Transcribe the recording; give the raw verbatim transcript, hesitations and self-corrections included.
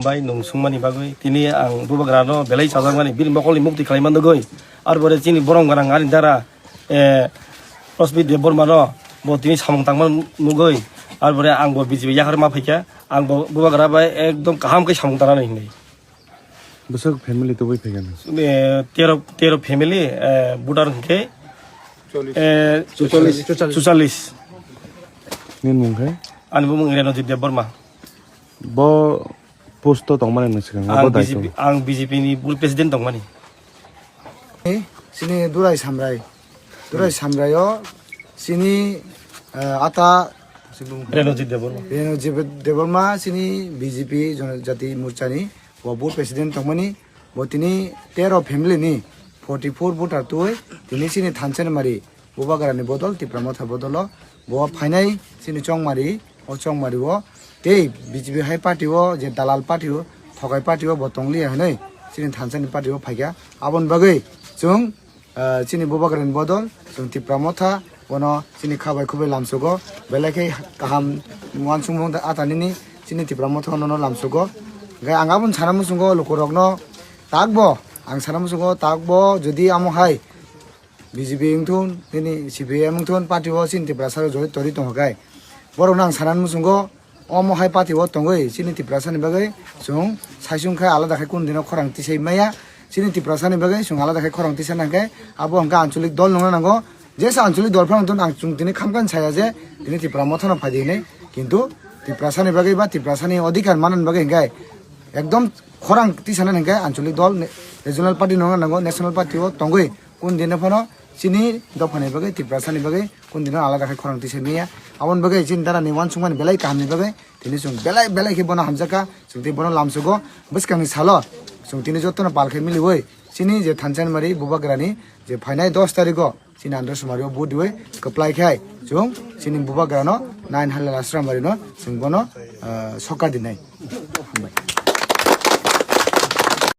Bai nung sungmani bagwi tini ang bubagrano belai chajakmani bini mokolni mukti khlai mandogwi. Arbore chini borom gwnang ani dara, eh, Rosmi Debbarmano bo tini samung tangma nugwi. Arbore ang bo B J P yakhar ma phaikha, ang bo bubagra bai ekdom kaham khe samung tangnani hinwi. Bwswk family tubui phaikha nang? Eh, tero, tero family, eh, voter hwnkhe, eh, chuchallis. Chuchallis. Nini mung khe? Ani bumung Renojit Debbarma. Bo post o tongmani nung swkang, abo ang daito. B J P, ang B J P ni bul president tongmani. Chini Durai Samrai. Durai Samrai o chini, eh, ata Renojit Debbarma. Renojit Debbarma chini B J P Jonojati Morcha ni bo bul president tongmani. Bo tini tero family ni forty four voter twi tini chini Thansanimari Bubagrani bodol, Tipra Motha bodolo bo phainai chini Chongmari, o Chongmari o tei B J P hai party o je dalal party o, thokai party o bo tongliya hinwi chini Thansani party o phaikha. Aboni bagwi chwng, ah, chini Bubagrani bodol chwng Tipra Motha bono chini khabai khubai lamsugo, belai khe kaham uansukmung ata nini chini Tipra Motha nono lamsugo. Hwnkhe ang aboni sana muchungo lukurokno takbo, ang sana muchungo takbo jodi amo hai B J P wngthun, nini C P I M wngthun, party o chini Tiprasa rok jodi tori tongo khe, borokno ang sana muchungo omo hai party o tongwi chini Tiprasa ni bagwi chwng saisung khe alada khe kunu dino khorang tisai maya. Chini Tiprasa ni bagwi chwng alada khe khorang tisa nang khe abo hwnkhe anchalik dol nungna nango. Jesa anchalik dol phano wngthun ang chwng tini khamkha saya je tini Tipra Motha no phaidi hinwi, kintu Tiprasa ni bagwi ba Tiprasa ni odhikar manna bagwi hwnkhe ekdom khorang tisana hwnkhe anchalik dol ne-, regional party nungna nango, national party o tongwi kunu dino phano chini dophani bagwi, Tiprasa ni bagwi kunu dino alada khe khorang tisai maya. Aboni bagwi chini dara ni uansukmani belai kaham ni bagwi tini chwng belai, belai khe bono hamjakha, chwng tei bono lamsugo. Bwskang ni salo chwng tini jotono pal khe miliwi chini je Thansanimari Bubagrani je phainai dos tarikh o chini Andhra Sumari o vote diwi kwplai khai chwng chini Bubagrano nine halal Asramari no chwng bono, ah, sokar dinai.